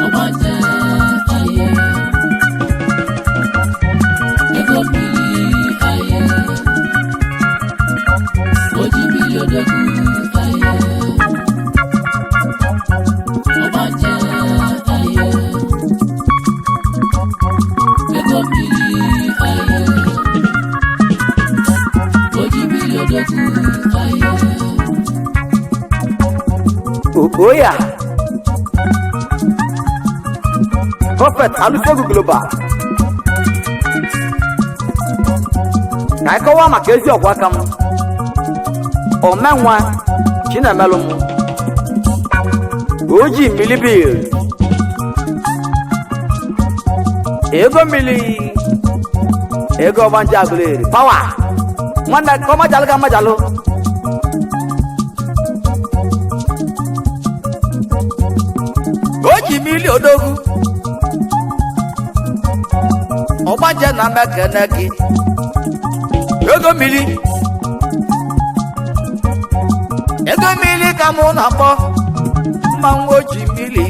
Ọgbanje aye, ego mmiri aye, oji mmiri odogwu aye, ọgbanje aye, ego mmiri aye, oji mmiri odogwu aye. Okoya Prophet Alufogu Global, ka anyị kọwaa maka ezi ọgwụ aka m omenwa Chinemelụ m oji mmili bil ego mmili ego ọgbanje agụleri pawa nwanne ka ọ majalụ ga majalụ. O ji mmili odogwu ọgbanje na mekene gị ego mmili, ego mmili ka mụ na-akpọ mmanwụ oji mmili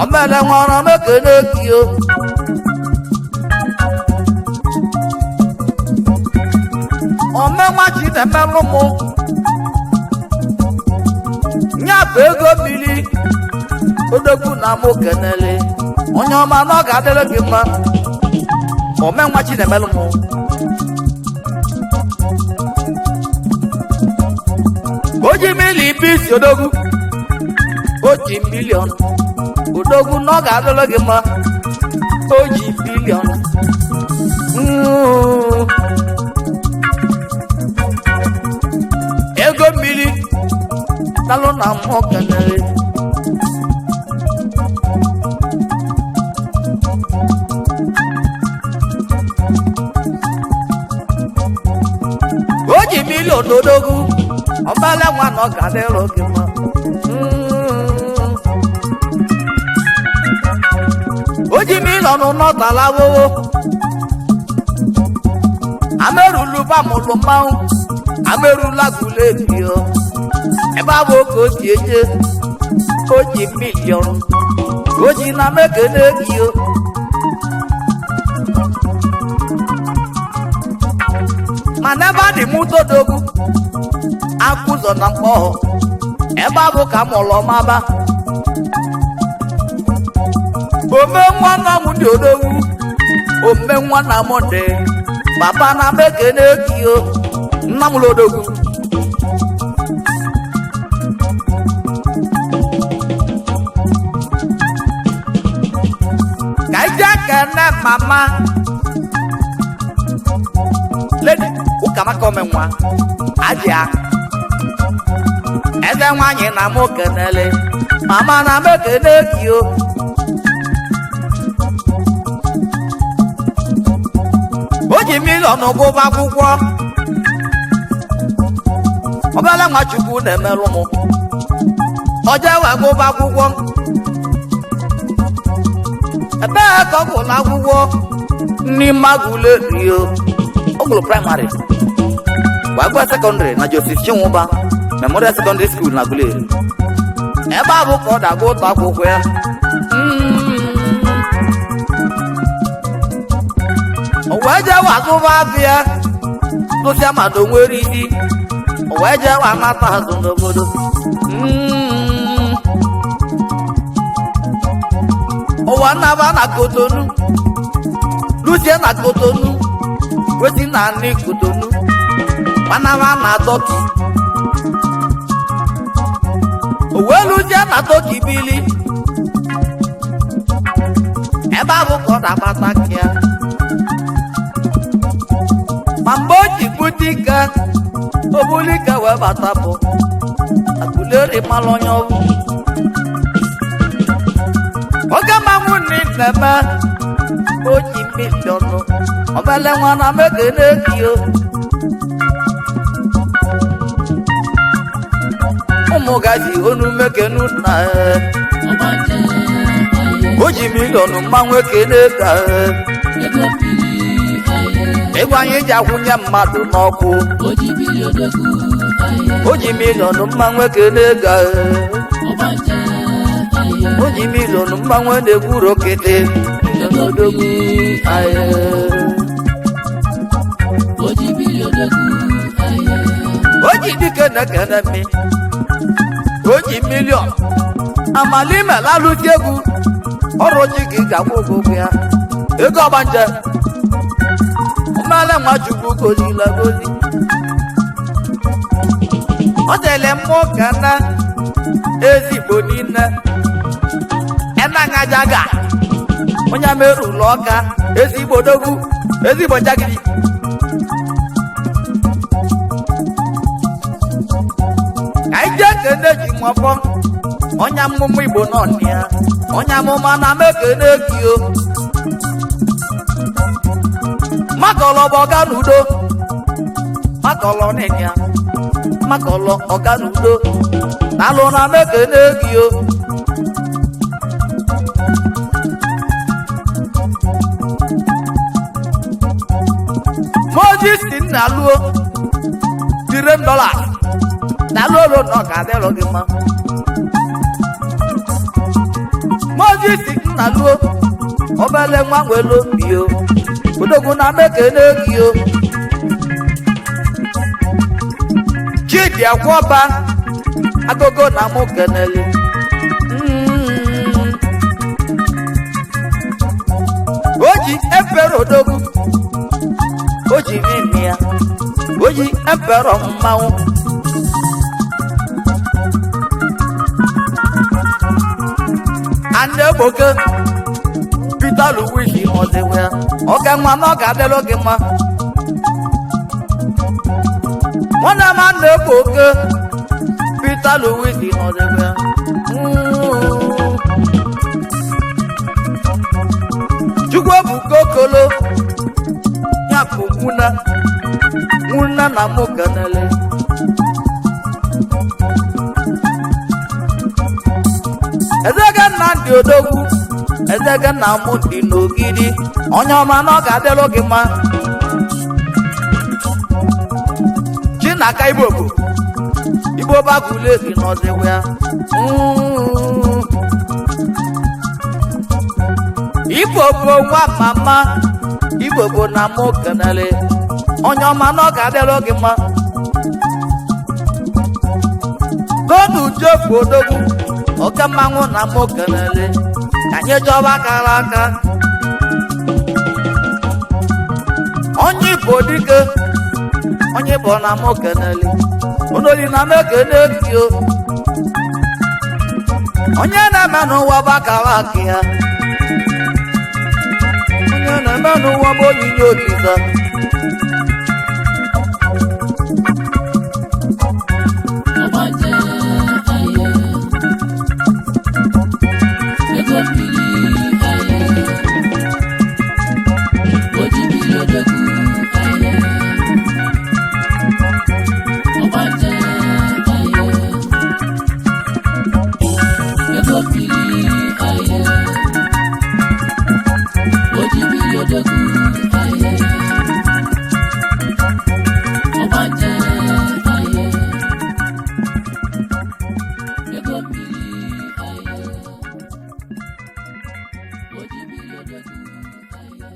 omele nwara mekene gị o. Omenwa ji na-emelụ mụ nya bụ ego mmili odogwu na mụ kenele onye ọma na ọ ga-adịrị gị mma. Omenwa chi na-emelụ mụ o ji mili bisi odogwu o ji million odogwu na ọ ga-adịrị gị mma, o ji billion. Ego mmiri dalụ na mụ kenele. O ji million odogwu ọbala nwa na ọ ga-adịrị gị mma. O ji million nọtala wowo amerulu bamụlụ mmanwụ amerula gulebio ebe ahụ ka o si eje o ji million o ji na mekene gị o. Mana ebe a dị m utodogwu akwụzọ na mkpọ ebe ahụ ka mụlụ maba ome nwa nna m dị odogwu ome nwa nna m dị papa na mekene gị o nna m lodogwu. Ka ije kene mama ledi ụkamaka omenwa ajịa eze nwanyị na mụ kenele mama na mekene gị o. O ji million gụba akwụkwọ ọbịala nwachukwu na-emerụ mụ ọje wee gụba akwụkwọ ebee ka ọ gụrụ akwụkwọ n'ime agụlerio. Ọ gụrụ primary wee gụọ secondary na Joseph Chinwụba Memorial Secondary School na Aguleri ebe a bụ ka ọ na-agụ ụtọ akwụkwọ ya. O wee jee wazụba abịa tụsịa mmadụ nwere isi o wee jee wa nata azụ n'obodo. Ụwa nnaba na Kotonu luzie na Kotonu wesi na anị Kotonu manaba na Tọki o wee luzie na Tọki bili ebe ahụ ka ọ na-agbata ya ma mgbe o ji bute ike o buli ike wee bata bụ Aguleri malụ onye ọbụ oge mmanwụ nni na-eme o ji million obele nwa na mekene gị o. Ụmụ gaji onu mekenu na Ọgbanje aye, o ji million mmanwụ ekene ka ego mmiri aye, Ego anyị ji akwụnye mmadụ n'ọkụ. Ojibiri odogwu aye. O ji miliọnụ mmanwụ ekene ego. Ọgbanje aye. O ji miliọnụ mmanwụ na-egwuru okete. Ego mmiri aye. Ojibiri odogwu aye. O ji dike na-ekene mi. O ji miliọn amalime lalụti egwu ọrụ ji ka ị ga-akwụ ụgwọ ụgwọ ya. Ego ọgbanje mmele nwachukwu gozila gozi. Ọ dịlị mmụọ ka na ezigbo niile enaṅajaga onye merụlụ ọka ezigbo dogwu ezigbo njagidi. Ka anyị jee kene ji nwafọ onye amụma Igbo nọ na ya, onye amụma na m ekene gị o. Makọlọ bụ ọga n'udo, makọlọ nịnya, makọlọ ọga n'udo, alụ na m ekene gị o. Moses nna luo tire m dollars na lolo na ọ ga-adịrọ gị mma. Moses nna luo obele nwa nwere obi o, odogwu na mekene gị o. Chidi Akwọba agogo na mụ kenele. O ji efere odogwu, o ji mimi ya, o ji efere mmanwụ. Anegboke Peter Luigi ọdịwa ya, ọka nwa na ọ ga-adịrị gị mma. Nwanne m Anegboke Peter Luigi ọdịwa ya. Chukwuebuka Okolo ya bụ nwuna nwuna na mụ kenele. Ezege Nnamdi Odogwu, ezege nna mụ dị n'Ogidi, onye ọma na ọ ga-adịrụ gị mma. Chinaka Igbo bụ Igbo bagule gị n'ọdịwa ya. Igbo bụ nwa mama, Igbo bụ na mụ kenele, onye ọma na ọ ga-adịrụ gị mma. Tonu Jofu Odogwu, oke mmanwụ na mụ kenele, ka anyị chọba kara aka. Onye Igbo dike, onye Igbo na mụ kenele, onoli na m ekene gị o. Onye na-eme n'ụwa bụ akara aka ya, onye na-eme n'ụwa bụ onyinye Olisa. Ọgbanje aye. Ego mmiri aye. Ojibiri odogwu aye. Ọgbanje aye. Ego mmiri aye. Ojibiri odogwu aye. Ọgbanje aye. Ego mmiri aye. Ojibiri odogwu aye.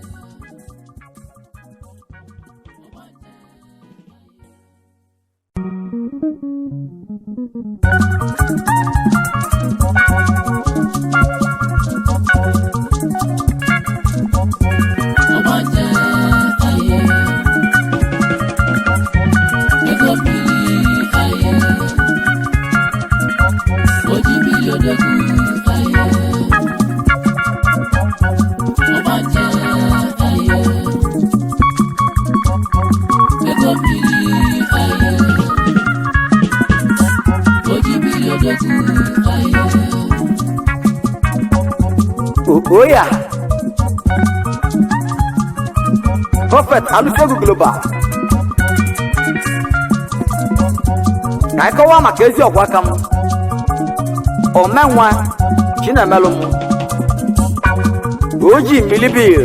Ọgbanje aye. Ọgbanje aye. Ego mmiri aye. Ojibiri odogwu aye. Ọgbanje aye. Ego mmiri aye. Ojibiri odogwu aye. Okoya Prophet Alufogu Global, ka anyị kọwaa maka ezi ọgwa aka m omenwa Chinemelụ m oji milibil.